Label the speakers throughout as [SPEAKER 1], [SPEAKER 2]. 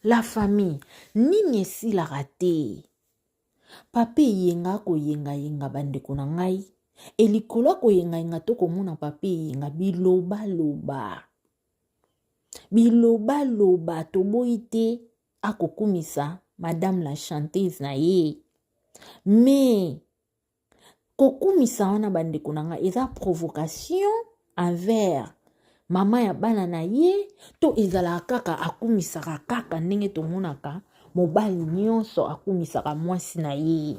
[SPEAKER 1] La famille, nini esilaka te? Papa Eyenga akoyengayenga bandeko na ngai e likolo akoyengayenga to komona Papa Eyenga bilobaloba bilobaloba toboyi te akokumisa madame la chanteuse na ye mais Kokumisa wana bandeko na ngai eza provocation envers mama ya bana na ye to ezalaka kaka akumisaka kaka ndenge tomonaka mobali nyonso akumisaka mwasi na ye.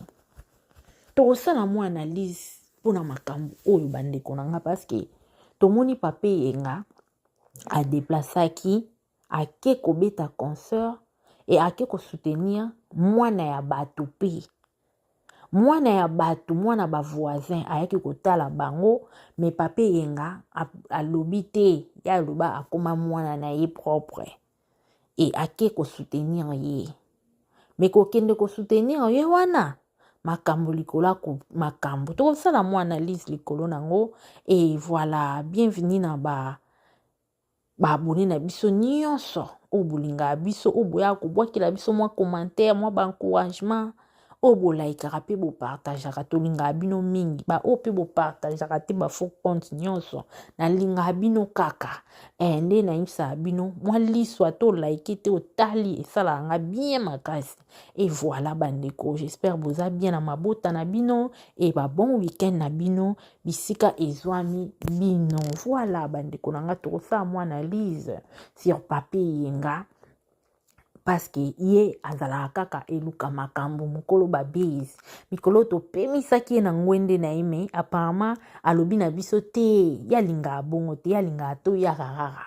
[SPEAKER 1] Tokosala mwa analyse mpo na makambo oyo bandeko na ngai parceke tomoni papa Eyenga adeplasaki ake kobeta concert e ake kosoutenir mwana ya bato mpe mwana ya bato mwana ba voisin ayaki kotala bango me papa Eyenga alobi te ye aloba akoma mwana na ye propre e ake kosoutenir ye me kokende kosoutenir ye wana makambo likolo ya makambo tokosala mwa analyse likolo na yango e voilà bienvenue na ba ba abonne na biso nyonso oyo bolingaka biso oyo boyaka kobwakela biso mwa commentaire mwa ba encouragement oyo bolaikaka mpe bopartageaka tolingaka bino mingi baoyo mpe bopartageaka te ba faux compte nyonso nalingaka bino kaka eh, nde nayebisaka bino mwa liso ata olaike te otali esalaka nga bien makasi et voilà bandeko j'espère boza bien na mabota na bino e ba bon week-end na bino bisika ezwami bino. Voilà bandeko na nga tokosala mwa analyse sur Papi Eyenga parce que ye azalaka kaka eluka makambo mokolo babase mikolo topemisaki ye na ngwende na ye me apparemment alobi na biso te ye alingaka bongo te ye alingaka toyaka kaka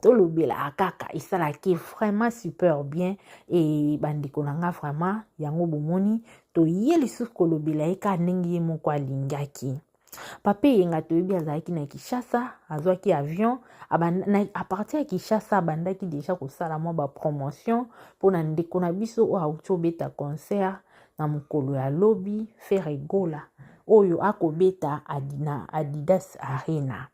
[SPEAKER 1] tolobelaka kaka esalaki vraiment super bien e bandeko na nga vraiment yango bomoni toye lisusu kolobela ye kaka ndenge ye moko alingaki. Papa Eyenga toyebi azalaki na Kinshasa, azwaki avion a partir ya Kinshasa abandaki deja kosala mwa ba promotion mpo na ndeko na biso oyo awuti obeta concert na mokolo ya lobi Ferre Gola oyo akobeta na Adidas Arena.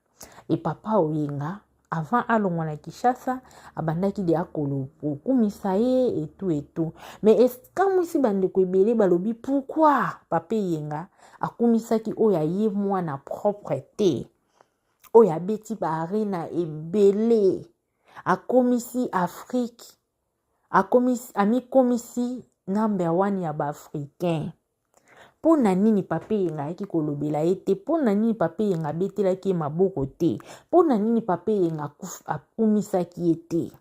[SPEAKER 1] E papa Oyenga avant alongwa na Kinshasa abandaki deya kokumisa ye etu etu mais ekamwisi bandeko ebele balobi pourquoi papa Eyenga akumisaki oyo aye mwana propre te oyo abeti ba arena ebele akomisi Afrique akomisi amikomisi number one ya ba africain. Mpo na nini Papa Eyenga ayaki kolobela ye te? Mpo na nini Papa Eyenga abetelaki ye maboko te? Mpo na nini Papa Eyenga akumisaki ye te?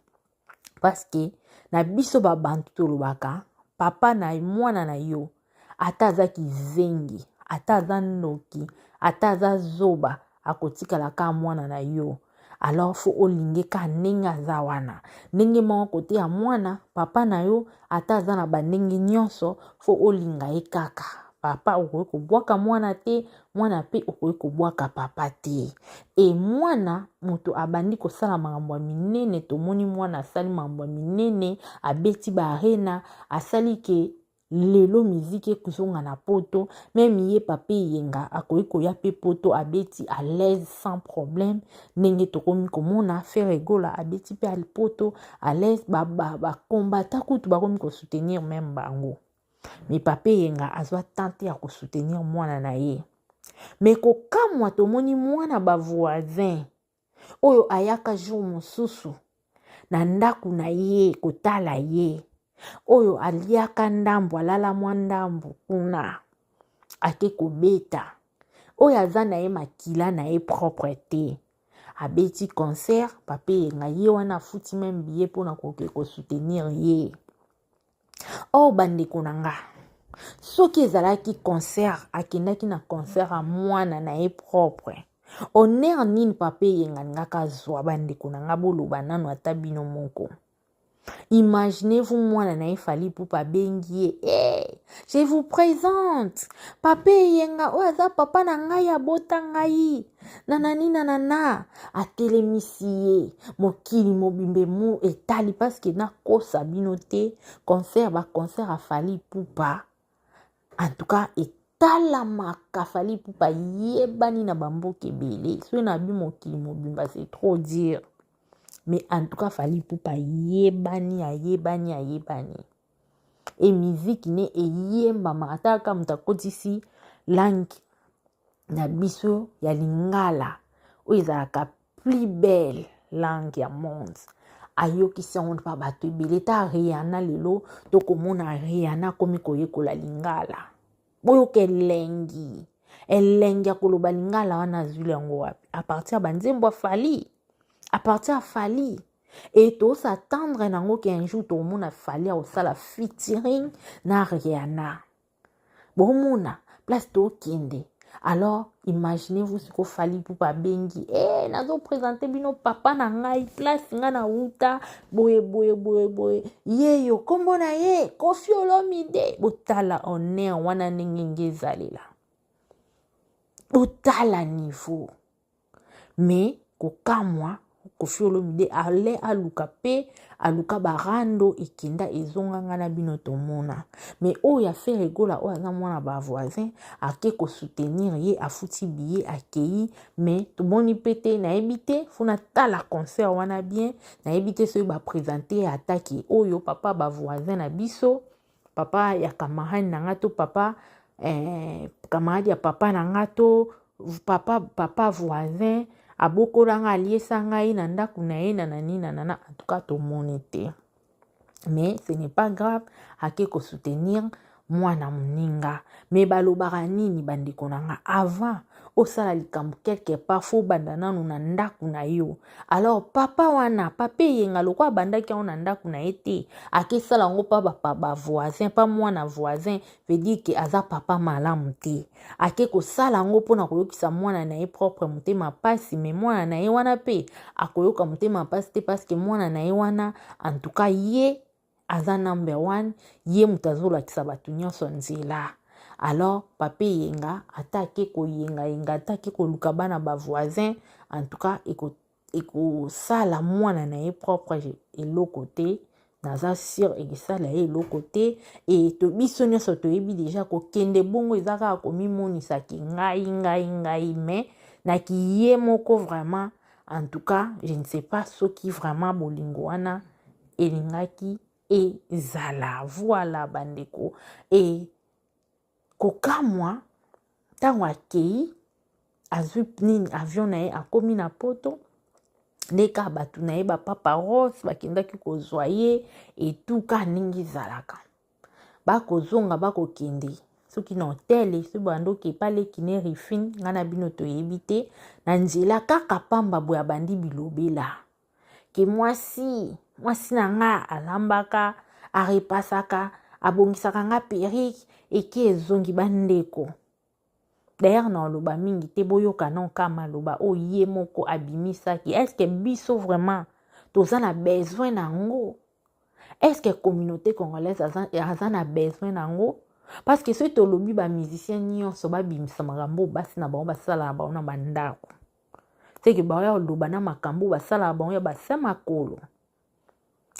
[SPEAKER 1] Parce na biso babantu tolobaka papa na mwana na yo ata aza kizengi ata aza ndoki ata aza zoba akotikala kaka mwana na yo alors fo olinge kaka ndenge aza wana ndenge moko kote ya mwana papa na yo ata aza na bandenge nyonso fo olinga ye kaka papa okoki kobwaka mwana te mwana mpe okoki kobwaka papa te e mwana moto abandi kosala makambo ya minene tomoni mwana asali makambo ya minene abeti baarena asali ke Lelo miziki ekozonga na poto meme ye papa eyenga akoki koya pe poto abeti à l'aise sans problème ndenge tokomi komona Ferre Gola abeti pe poto à l'aise ba, ba, ba combattant kutu bakomi ko soutenir meme bango mais papa eyenga azwa temps te ya ko soutenir mwana na ye mais kokamwa tomoni mwana ba voisin oyo ayaka jour mosusu na ndako na ye kotala ye oyo aliaka ndambo alala mwa ndambo kuna ake kobeta oyo aza na ye makila na ye propre te abeti concert papa eyenga ye wana afuti meme billet mpona koke kosoutenir ye Or bandeko na nga soki ezalaki concert akendaki na concert ya mwana na ye propre honneur nini papa eyenga alingaka azwa bandeko na nga boloba nano ata bino moko imaginez-vous mwana na ye Fally Ipupa abengi ye hey, je vous présente papa eyenga oyo aza papa na ngai abota ngai nanani nanana atelemisi ye mokili mobimba emu etali parceke nakosa bino te concert baconcert ya Fally Ipupa en tout cas etalamaka Fally Ipupa yebani na bamboka ebele soki na bi mokili mobimba c'est trop dire. Mais en tout cas Fally Ipupa ayebani, ayebani, ayebani. E musique ne eyembamaka ata kaka moto akotisi langue na biso ya lingala oyo ezalaka plus belle langue ya monde, ayokisi yango mpa bato ebele. Ta Rihanna lelo tokomona Rihanna akomi koyekola lingala. Boyoka elengi, elengi ya koloba lingala wana azwili yango wapi? A partir ya banzembo ya Fally, a partir ya Fally. E tos'attendre nango ke un jour tokomona Fally akosala featuring na Rihanna. Bomona place tokende. Alors imaginez-vous siko Fally Ipupa abengi e nazoprésenter bino papa na ngai, place ngai na wuta boye boye boye boye, yeyo nkombo na ye Koffi Olomide. Botala honneur wana ndenge nge ezalela, botala niveau. Mais kokamwa, Koffi Olomide ale aluka mpe aluka barando ekenda ezonga, nga na bino tomona. Mais oyo ya Ferre Gola, oyo aza mwana bavoisin, ake kosoutenir ye, afuti billet, akei, mais tomoni mpe te. Nayebi te, faut natala concert wana bien. Nayebi te soki baprésente atake oyo papa bavoisin na biso, papa ya camarade na nga to papa camarade ya papa na nga to papa voisin abokola nga, aliesa ngai na ndako na ye na nani na nana. En tout cas tomoni te, mais ce n'est pas grave, ake kosoutenir mwana moninga. Mais balobaka nini, bandeko na nga? Avant osala likambo quelque part, faut obanda nanu na ndako na yo. Alors papa wana, papa Eyenga, lokola abandaki yango na ndako na ye te, akesala yango mpa bavoisin, mpa mwana voisin, veut dire ke aza papa malamu te. Ake kosala yango mpona koyokisa mwana na ye propre motema mpasi. Mais mwana na ye wana mpe akoyoka motema mpasi te, parce que mwana na ye wana, en tout cas ye aza number one, ye moto azolakisa bato nyonso nzela. Alors papa Eyenga, ata ake koyengayenga, ata ake koluka bana bavoisin, en tout cas ekosala mwana na ye propre eloko te. Naza sûr ekesala ye eloko te. E to biso nyonso toyebi déjà kokende bongo eza kaka komimonisaki ngai ngai ngai, mais naki ye moko vraiment, en tout cas je ne sais pas soki vraiment bolingo wana elingaki ezala. Voilà bandeko. E kokamwa, ntango akei, azwi nini, avion na ye, akomi na Poto, nde kaka bato na ye, bapapa Rose, bakendaki kozwa ye etuka ndenge ezalaka. Bakozonga, bakokende soki na hotel, soki bandoki epaleki ne Rifine, ngai na bino toyebi te. Na nzela kaka pamba boye, abandi bilobela ke mwasi na nga alambaka, arepasaka, abongisaka nga perruque eke ezongi. Bandeko, d'ailleurs na oloba mingi te, boyoka non ka maloba oyo ye moko abimisaki. Est-ce biso vraiment toza na besoin na yango? Est-ce communauté congolaise aza na besoin na yango? Parce que soki tolobi bamusicien nyonso babimisa makambo basi na bango basala na bango na bandako, seke baoya koloba na makambo basalaka bango ya basa makolo.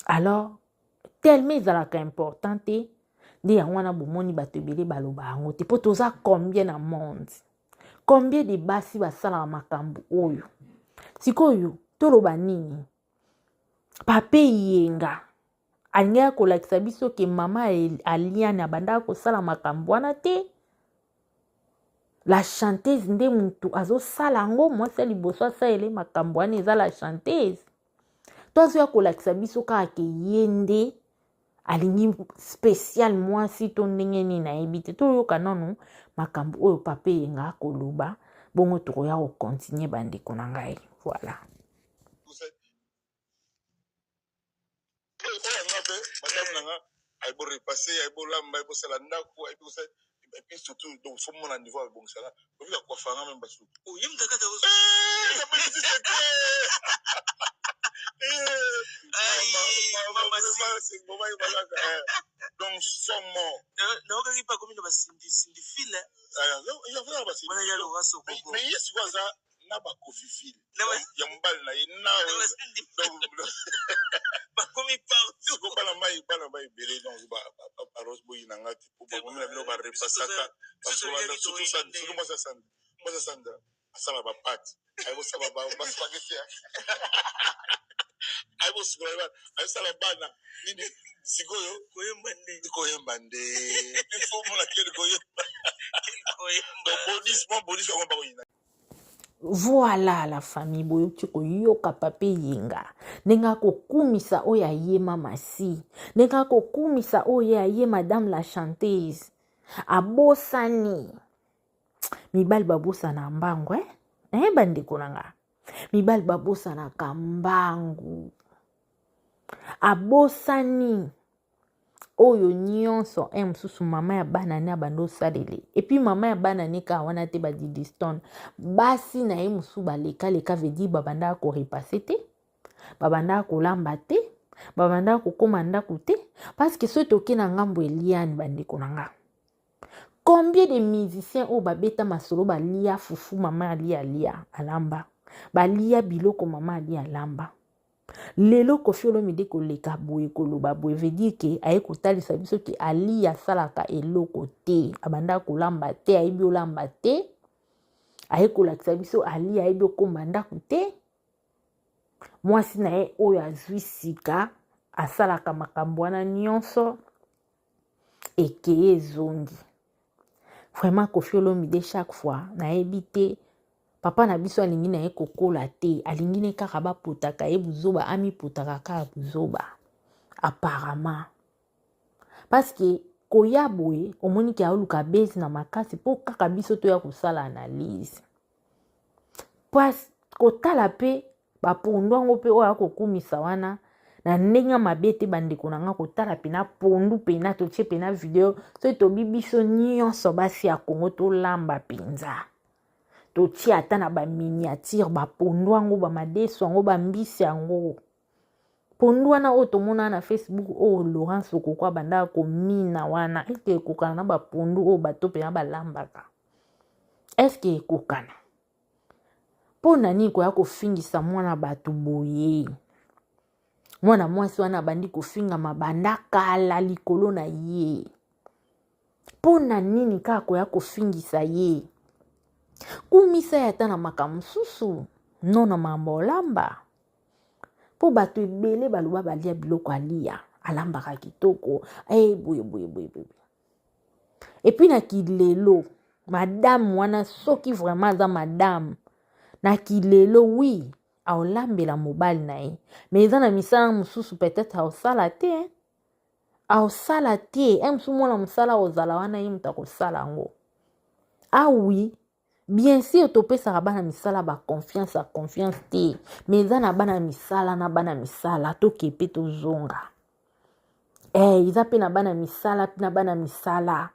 [SPEAKER 1] Alors tellement ezalaka important te, nde yango wana bomoni bato ebele baloba yango te. Mpo toza combien na monde? Combien de basi basalaka makambo oyo? Sikoyo toloba nini? Papa Eyenga alingaki kolakisa biso ke mama Aliane abandaka kosala makambo wana te, la chanteuse nde motu azosala yango. Mwasi ya liboso asalele makambo wana eza la chanteuse. To azoya kolakisa biso kaka ke ye nde alingi spécial mwasi to ndenge nini, nayebi te. Toyoka nanu makambo oyo papa Eyenga akoloba, bongo tokoya kocontinuer, bandeko na ngai. Voilà.
[SPEAKER 2] Oyo nga mpe madame na nga ayebi repasser, ayebi olamba, ayebi osala ndako, ayebi kosala, et puis surtout donc faut mona niveau abongisaka ovi akoafa nga même basuki.
[SPEAKER 3] Oye mutu akata.
[SPEAKER 2] Ça petit secret.
[SPEAKER 3] Mama si.
[SPEAKER 2] Donc somo.
[SPEAKER 3] Naokaki mpe akomi na basindi sindi file wana ya Laura Sokoko.
[SPEAKER 2] Mais ye sikoyo aza na bakofifile ya mobali na ye na
[SPEAKER 3] bakomi partout.
[SPEAKER 2] Siko bana mai ebele, donc barose boyi na nga te, po bakomi na bino barepasaka, surtout mwasi ya Sandra. Asala ba pâtes, ayebi kosala ba spaghetti, ayebi kosukola bana, ayebi kosala bana nini. Sikoyo
[SPEAKER 3] koyemba nde,
[SPEAKER 2] koyemba nde, il faut mona kele koyemba.
[SPEAKER 3] Koyemba.
[SPEAKER 2] Bonus, mwa bonus yango bakoyina.
[SPEAKER 1] Voilà la famille, boyoki koyoka Papa Eyenga ndenge akokumisa oyo aye Mama Si, ndenge akokumisa oyo aye Madame la chanteuse. Abosani mibali babosana mbangu, eh? Eh, bandeko na nga, mibali babosanaka mbangu. Abosani oyo nyonso e mosusu mama ya bana ne abandi osalele. Et puis mama ya bana ne kaka wana te, badidistone basi na ye mosusu balekaleka, veut dire babandaka korepasser te, babandaka kolamba te, babandaka kokóma ndako te. Parce que soki toke na ngambo Eliane, bandeko na nga, combien de musiciens oyo babeta masolo balia fufu mama alia, alia alamba, balia biloko mama alia alamba? Lelo Koffi Olomide koleka boye, koloba boye, veut dire que aye kotalisa biso ke Ali asalaka eloko te, abandaka kolamba te, ayebi olamba te. Aye kolakisa biso Ali ayebi okóma ndako te. Mwasi na ye oyo azwi sika asalaka makambo wana nyonso. Ekeye ezongi. Vraiment, Koffi Olomide, chaque fois nayebi te, papa na biso alingi na ye kokola te, alingi ne kaka bapotaka ye buzoba, amipotaka kaka buzoba apparemment. Parce que koya boye, omoni ke aoluka buzz na makasi mpo kaka biso toya kosala analyse. Pas kotala mpe bapondu yango mpe oyo akokumisa wana na ndenge mabe te. Bandeko na nga, kotala mpena pondu mpena, totie mpena video. Soki tobi biso nyonso basi ya Kongo tolamba mpenza, totie ata na baminiature bapondu yango, bamadeso yango, bambisi yango, pondu wana oyo tomona na Facebook oyo Laurence Okoko abandaka komina wana, eske ekokana na bapondu oyo bato mpena balambaka? Eske ekokana? Mpo na nini koya kofingisa mwana bato boye? Mwana mwasi wana abandi kofingama banda kala likolo na ye. Mpo na nini kaka koya kofingisa ye? Kumisa ye ata na makambo mosusu, no na makambo olamba, mpo bato ebele baloba balia biloko alia, alambaka kitoko. E boye boye boye boye. Et puis na kilelo, madame wana, soki vraiment aza madame na kilelo, oui, aolambela mobali na ye, mais eza na misala mosusu peut-être aosala te, aosala te. E mosusu mwana mosala ozala wana, ye moto akosala yango. Ah oui, bien sûr, topesaka bana misala baconfiance ya confiance te, mais eza na bana misala na bana misala. Toke mpe tozonga, eh, eza mpe na bana misala na bana misala.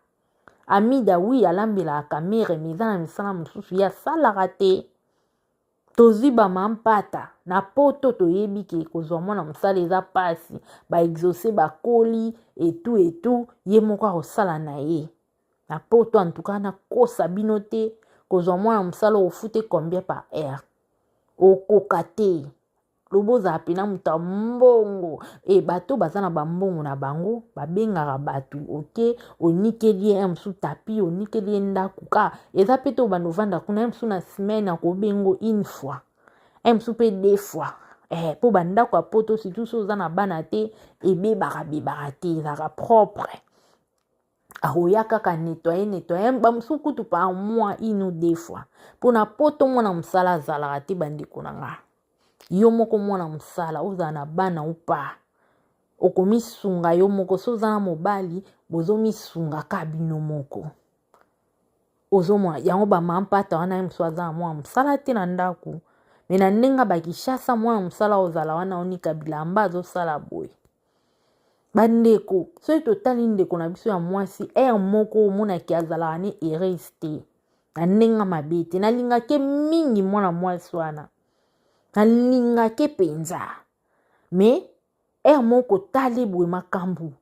[SPEAKER 1] Amida, oui, alambelaka Kamerhe, mais eza na misala mosusu ye asalaka te. Tozwi bamampata na poto, toyebi ke kozwa mwana mosala eza mpasi. Baexauce bakoli etu etu, ye moko akosala na ye na poto. En tout cas, nakosa bino te, kozwa mwana mosala ofute combien par heure, okoka te. Loba ozala mpena moto ya mbongo. E bato baza na bambongo na bango babengaka bato, oke onikeli ye mosusu tapi, onikeli ye ndako ka eza mpe te. Obanda ovanda kuna, ye mosusu na semaine akobengo une fois, ye mosusu mpe deux fois, mpo bandako ya poto, surtout so oza na bana te, ebebaka bebaka te, ezalaka propre. Akoya kaka nettoyer, nettoyer. Bamosusu kutu par mois une ou deux fois. Mpona poto mwana mosala azalaka te. Bandeko na nga, yo moko mwana mosala, ozala na bana upa, okomisunga yo moko. So oza na mobali, bozomisunga ka bino moko. Ozomona yango, bamampata wana, ye mosusu aza na mwana mosala te na ndako, mais na ndenge bakishasa, mwana mosala ozala wana, onika bilamba, azosala boye. Bandeko, soki totali ndeko na biso ya mwasi, ere moko omonaki azalaka ne heureuse te, na ndenge mabe te. Nalingake mingi mwana mwasi wana, nalingake mpenza, mais ere moko tali boye makambo,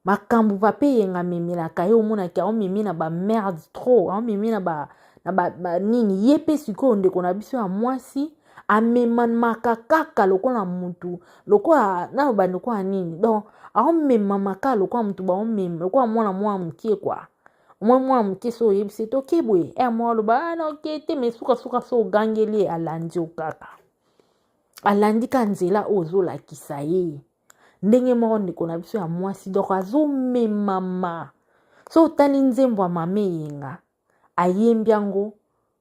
[SPEAKER 1] makambo Papa Eyenga amemelaka ye, omonaki aomemi na bamerde trop, aomemi na ba, na ba, ba nini. Ye mpe sikoyo ndeko na biso ya mwasi amemamaka kaka lokola mutu, lokola nano bandi, lokola nini. Donc aomemama kaka lokola mutu baomema, lokola mwana mwana mokie kua. Omoi mwana moke so oyebisi ye toke boye, ere moko aloba ah, naoke te, me sukasuka so ogangeli ye alandi yo kaka, alandi ka nzela oyo ozolakisa ye. Ndenge moko ndeko na biso ya mwasi donc azomemama. So otali nzembo ya mama Eyenga, ayembi yango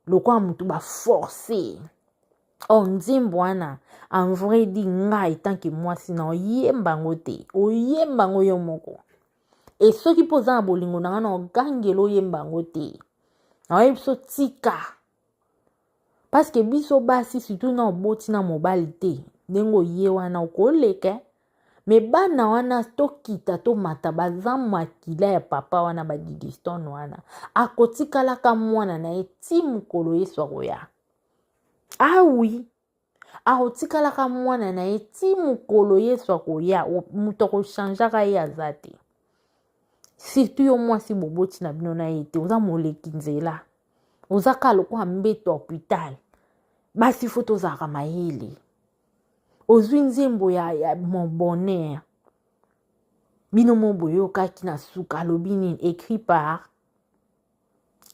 [SPEAKER 1] lokola motu baforce. Or nzembo wana en vrai dit ngai tant que mwasi na oyemba yango te, oyemba yango yo moko. E soki mpo oza na bolingo na ngai na ogangela oyemba yango te, naoyebi biso tika. Parce que biso basi surtout na oboti na mobali te, ndenge oye wana okoleka, me bana wana tokita tomata baza makila ya papa wana ba Didistone wana, akotikalaka mwana na ye ti mokolo Yesu akoya. Ah oui, akotikalaka mwana na ye ti mokolo Yesu akoya, moto akochangeaka ye aza te. Surtout yo mwasi boboti na bino na ye te, oza moleki nzela, oza kaka lokola mbeto ya hôpital. Basi fo tozalaka mayele. Ozwi nzembo ya mon bonheur, bino mo boyokaki na suka alobi nini, écrit par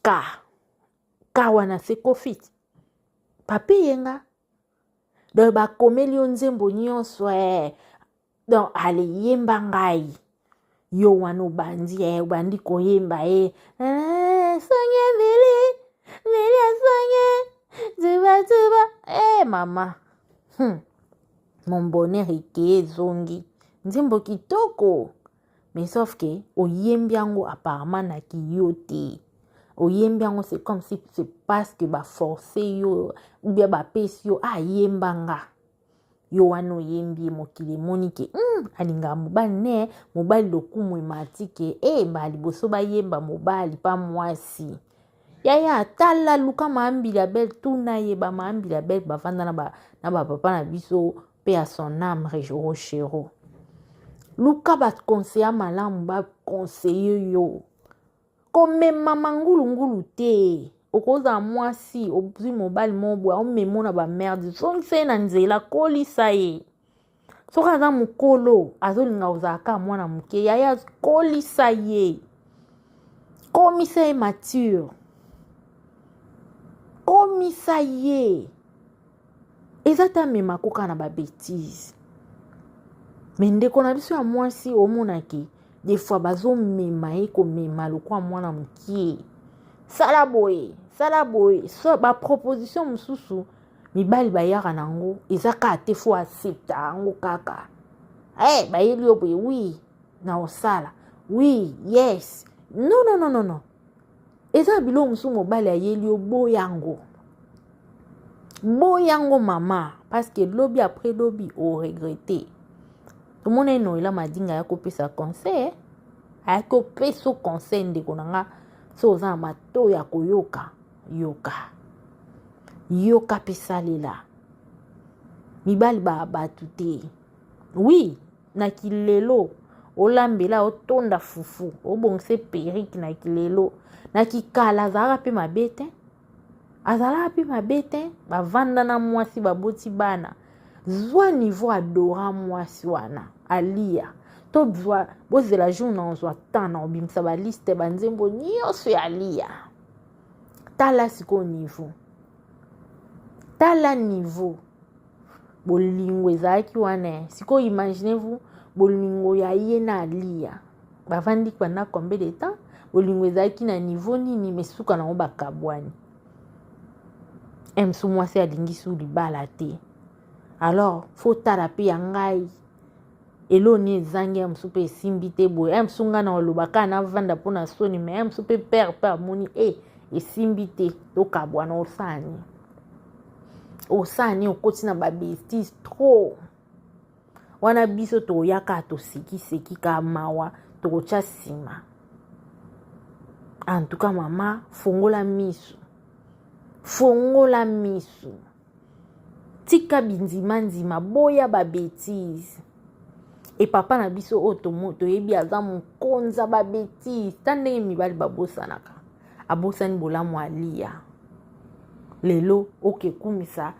[SPEAKER 1] K. K wana c'est Koffi Papi Eyenga. Donc bakomeli yo nzembo nyonso Donc ale yemba ngai yo wana obandi obandi koyemba ye songe mili mili songe tuba tuba mama mon bonheur eke ezongi nzembo kitoko, mais sauf que oyembi yango apparemment na kiyo te. Oyembi yango c'est comme si c'est parce que ba forcer yo ou bien ba pesi yo ayemba nga. Yo wana oyembi mokili emoni ke alingaka mobali ne mobali lokumu emati ke ba liboso bayemba mobali pa mwasi. Yaya tala luka maambili ya belle tuna ye ba maambili ya belle bavanda na ba na ba papa na biso pe à son âme Rochero. Luka ba conseiller malamu ba conseiller yo. Komema mangulungulu te. Okozala mwasi ozwi mobali moko boye aomema na ba merde, zongisa ye na nzela, kolisa ye. Soki aza mokolo azolinga kozala kaka mwana moke, yaya kolisa ye, komisa ye mature, komisa ye. Eza te amema koka na ba bêtises. Mais ndeko na biso ya mwasi omonaki des fois bazomema ye komema lokola mwana mokie, sala boye sala boye. So ba proposition mosusu mibali bayaka nango eza kaka te fo accepta yango kaka. Bayeli yo boye, oui na osala, oui yes, non non non non non. Eza biloko mosusu mobali ayeli yo boyango, boyango mama, parce que lobi après lobi o regretter. Tomona ye Noela Madinga ya kopesa conseil, ayaki kopesa conseil ndeko na nga, so oza na matoyi ya koyoka, yoka yoka mpe salela. Mibali ba bato te, oui na kilelo olambela otonda fufu obongise perruque na kilelo na kikala azalaka mpe mabe te, azalaka mpe mabe te. Bavanda na mwasi baboti bana, zwa niveau adora mwasi wana alia to zwa bozela jour na ozwa temps na obimisa ba liste ba nzembo nyonso ya alia. Tala sikoyo niveau, tala niveau bolingo ezalaki wana. Sikoyo imaginez-vous bolingo ya ye na alia bavandi pendant combien de temps, bolingo ezalaki na niveau nini, mais suka nango bakabwani. Msu mwasi alingi su libala te, alors faut tala pe ya ngai eloko nini ezangi ya mosusu mpe esimbi te boye. Ya mosusu ngai na oloba kaka navanda mpona soni, mais ya mosusu mpe père mpe amoni esimbi te, tokabwana. Osala nini? Osala nini? Okoti na ba bêtises trop wana. Biso toyaka tosekiseki ka mawa tokotya nsima. En tout cas mama, fongola misu, fongola misu, tika bindima ndima, boya ba bêtises. E papa na biso oyo toyebi aza mokonza ba bêtises, ta ndenge mibali babosanaka, abosani bolamu alia lelo okekumisa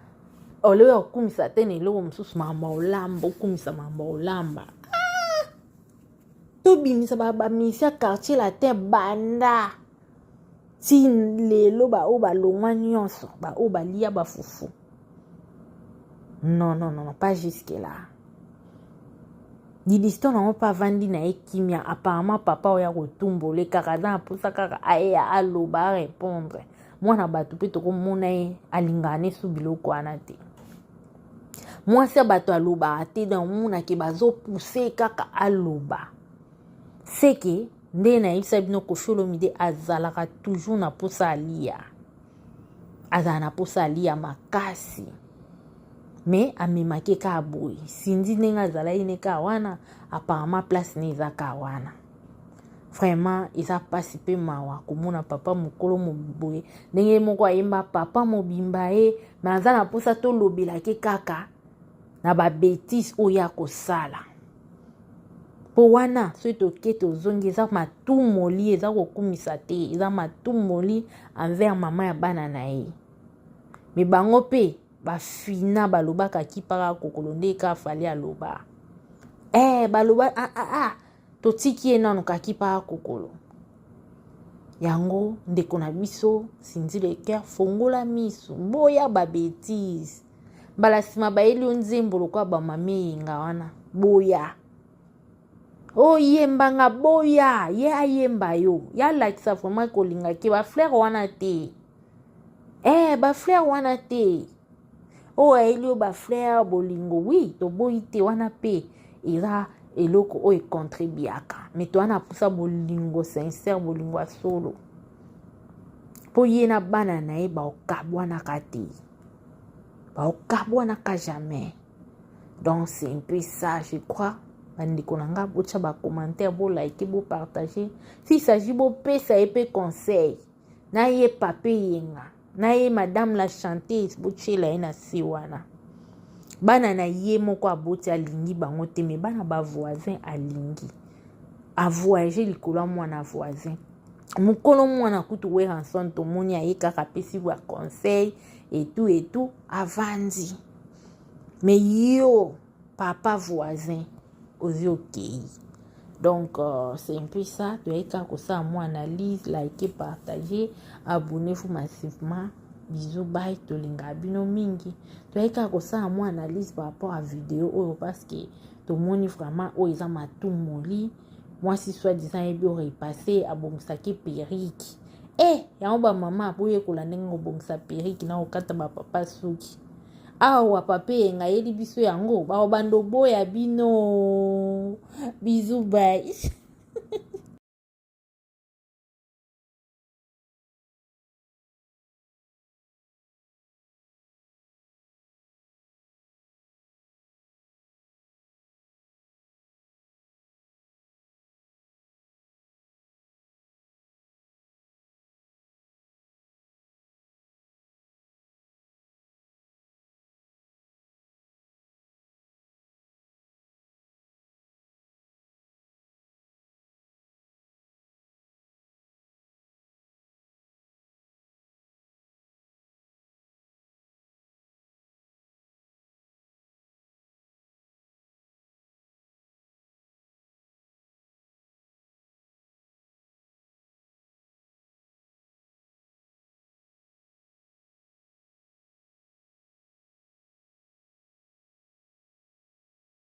[SPEAKER 1] oleo ya kokumisa te na eloko mosusu, makambo olamba okumisa makambo olamba. Tobimisa bamisia quartier latin banda. Ti lelo baoyo balongwa nyonso, baoyo balia bafufu. Non, non, non, pas jusque là. Didiston yango mpe avandi na ye kimia. Apparemment papa oyo akotumbole kaka aza na mposa kaka ayeya aloba arépondre mwana bato mpe tokomona ye alingaka nesu biloko wana te. Mwasi ya bato alobaka te, donc omonake bazopuse kaka aloba. Seke nde nayebisa bino, Koffi Olomide azalaka toujours na mposa alia, azala na mposa alia makasi, me amemaki kaka boye. Cindy ndenge azalaki ne kaka wana, apparemment place ne eza kaka wana. Vraiment eza mpasi mpe mawa komona papa mokolo boye, ndenge moko ayemba papa mobimba ye, me aza na mposa tolobelaki kaka na babêtises oyo akosala. Mpo wana soki toke tozongi, eza matumoli, eza kokumisa te, eza matumoli envers mama ya bana na ye. Me bango mpe bafina balobaka kipaka kokolo nde kaka Fally aloba baloba ah, ah, ah, totiki ye nanu kakipaka kokolo yango. Ndeko na biso Cindy Le Cœur, fongola miso, boya babêtises. Mbala nsima bayeli yo nzembo lokola bamami Eyenga wana, boya oyembanga, boya ye ayemba yo, ye alakisa vraiment kolingaki bafleurs wana te, bafleurs wana te. Oyo ayeli yo bafleurs bolingo, oui, toboyi te, wana mpe eza eloko oyo econtribuaka, mais towana mposa bolingo sincère, bolingo ya solo, mpo ye na bana na ye baokabwanaka te, baokabwanaka jamais. Donc c'est un peu ça, je crois. Bandeko na nga, botya bacommentaire, bolike, bopartage. S'il s'agit bopesa ye mpe conseil na ye, Pape Yenga na ye, madame la chanteuse, botiela ye na se wana. Bana na ye moko aboti alingi bango te, me bana bavoisin alingi. Avoyage likolo ya mwana voisin. Mokolo mwana kutu Werrason tomoni aye kaka apesi ba conseil etu etu, avandi. Me yo papa voisin ozwi, okei. Donc c'est un peu ça. Toyaki kaka kosala mwa analyse. Like, partager, abonnez-vous massivement. Bisous, bye. Tolingaka bino mingi. Toyaki kaka kosala mwa analyse par rapport à vidéo oyo, parce que tomoni vraiment oyo eza matumoli. Mwasi soi-disant ayebi orepasse, abongisaki perruque. Yango bamama boyekola ndenge kobongisa perruque na kokata bapapa suki. Awa Papa Eyenga ayeli biso yango, bakobanda oboya bino. Bisous, bye.